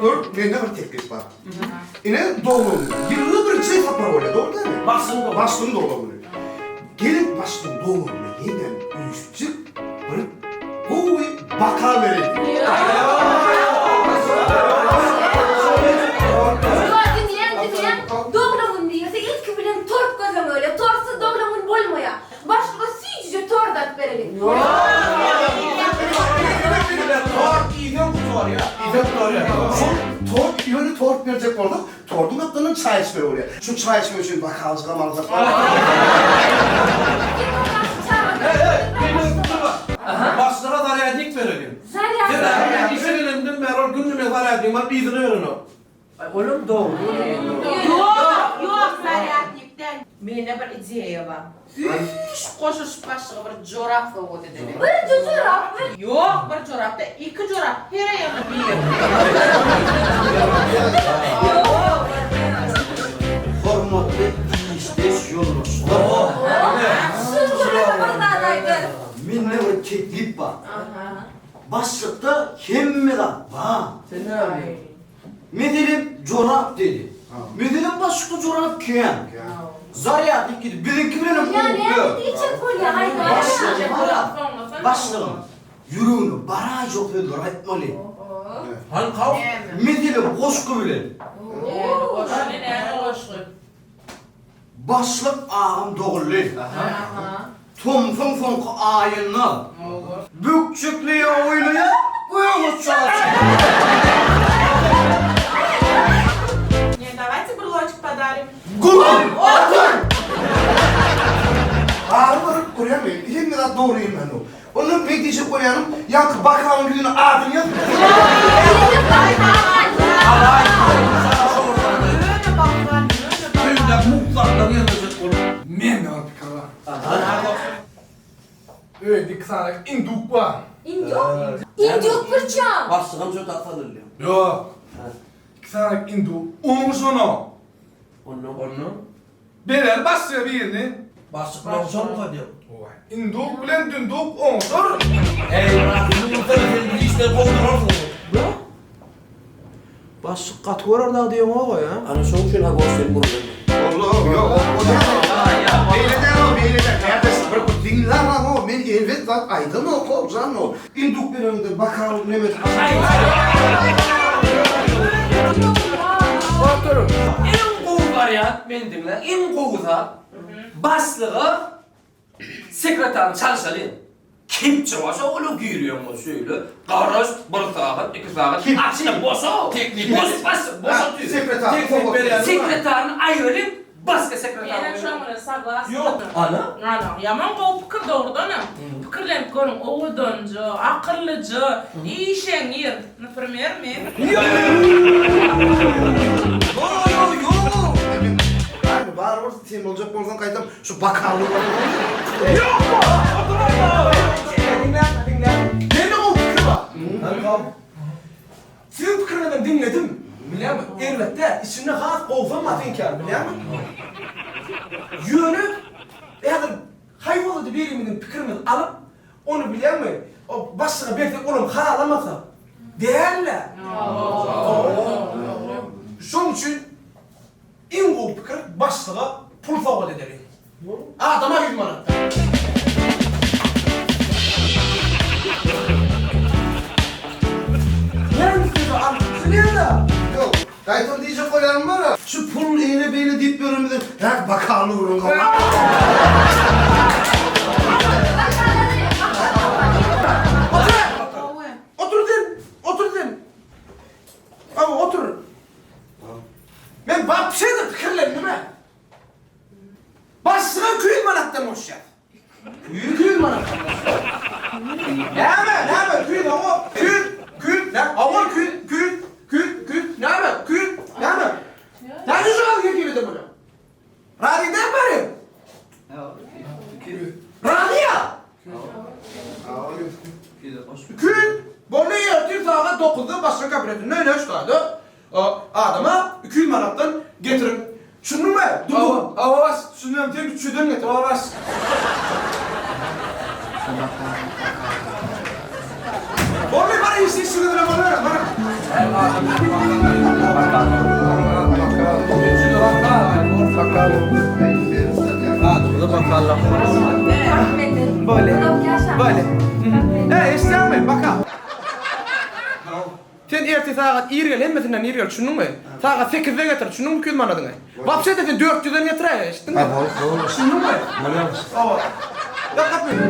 Gör, mende bir teklip bar. Ine doglan güni. Ýylda birje sapar bolýar, dogry dälmi? Başlygyň doglan. Başlygyň doglan güni. Gelin başlygyň doglan gününe ýeňňäm üýşjik bir gowy baka bereli. Ýok, diňläň, diňläň. Doglan gün diýilse ilki bilen tort göz öňe gelýär. Tortsuz doglan gün bolmaýar. Başlyga süýjüje tort alyp bereliň. Tort iýseň gutarýar. Iýseň gutarýar. Şol tort ýöne tort berjek bolsak, torduň gapdalyndan çaý içmeli bolýar. Şu çaý içmek üçin bokaljygam aljak bar. Başlyga zarýadnik bereliň. Zarýadnik. Sebäbi işe gelenden bäri ol günde meň zarýadnigimi alyp yzyna berenok. Aý olam dogry. Ýok, ýok zarýadnik däl. Mende bir ideýa bar. Üýşüp goşulyşyp başlyga bir jorap sowgat edeli. Birje jorapmy? Ýok, bir jorap däl, iki jorap, her aýagyna bir. Hormatly işdeş ýoldaşlar. Şul gürrüňe bir zat aýdar. Mende bir teklip bar. Başlykda hemme zat bar. Sen näme? Meselem jorap dedi. Meselem başga jorap kän. Zarýadnik gidip biziňki bilenem Ýa gowy. näme diýjek bolýaň aýdaýa. Başlygym bara. Başlygym ýüregine baraýjak sözleri aýtmaly. Hany kaw? Meselem goşgy bilen. Näme goşgy näme goşgy. Başlyk agam doguldy. Tomsuň soňky aýynda. Bökjekleýä oýnaýa gök uçar. Ne dawajte brelocik podarim. Güm otur! Bary bir görýäňmi, hemme zat dogry gelmänok. Onda men diýjek bolýanym, ýaňky bakanyň ýüzüne adyny ýazyp. Öýündäki mugt zatlary ýygnajak bolup. Mende bir pikir bar. Öýde iki sany induk bar. Induk? Induk bir çam. Başlygam şo zat salynýar. Ýok. Iki sany induk. Oňuşanok. Ondan. Ondan. Berer başga birini. Başlyk bilen oňşarmyka diýip. Induk bilen dündük oňşar. Eý, Myrat, indi sen bizi işden kowdurarsyň. Başlyk gaty görer dagy diýeňok-a, ýa? Ana şoň üçin ha goş sen burun. Wallah ýok, o däl. Beýle däl o, beýle däl. Kärdeş, bir bir diňläň o, men erbet zat aýdamok-ow, jan-ow. Induk bereninde bakal neme Oturyň. Iň gowy wariant meni diňläň iň gowy zat başlyga sekretaryny çalşalyň. Kepje başa ola girýäň ol şeýle garaş bir sagat iki sagat açyna boşa boş baş boş otyr. Sekretaryny aýyralyň başga sekretar Menem goýalyň. şoň bilen soglasna. Ýok. Ana. Ana, ýaman gowy pikir dogrudanam. Pikirlenip görüň, owadanja, akyllyja, işeňňir, naprimer, men. Barybir sen boljak bolsaň gaýtam şu bakally Diňläň, diňläň. Mende gowy pikir bar. Siziň pikiriňizem diňledim. Bilýäňmi? Erbet däl. Içinde has gowusam bar seňki ýaly, bilýäňmi? Ýöne häzir haý bolsa-da birimiziň pikirimizi alyp, ony bilýäňmi, o başlyga bersek olam halamasa. Däl-dä. Şoň üçin Iň gowy pikir başlyga pul sowgat edeliň. Adama ýüz manatdan. Näme sözi alyp bilýän-ä. Ýok, gaýtam diýjek bolýanym bar-a, şu pul eýle-beýle diýip ýörenimize häk bakaly gürrüň galdy. Otur! Otur sen! Otur sen! Hawa, otur. Men wapşe-de pikirlendim-ä. Başlyga 200 manatdan goşýas. 200 manatdan goşýas. Näme, näme, 200 hawa, 200, 200, nä, hawa, 200, 200, 200, 200, näme, 200, näme? Näme şu gazy teklip eden bolýaň? Razy däl bari. Razy ýa? 200, boldy ertir sagat 9-da başlygyň kabinetinde ine şu taýda Adama 200 manatdan getiriň. Düşündiňmi? Dunduk. Hawa baş, düşündim. Sen 300-den getir. Hawa baş. Boldy, bar iş işiňiz bilen bolaweriň, baryň. Adymyzy bakallah. Bolýa. Bolýa. Eý, eşidýäňmi? Bakal. Sen erte sagat ir gel, hemmesinden ir gel, düşündiňmi? Sagat sekizde getir, düşündiňmi 200 manadyňy? Wapşe-de sen 400-den getiräý, eşitdiňmi? Ha, bol, bol. Düşündiňmi? Bolýar. Hawa. Ýak gapyny.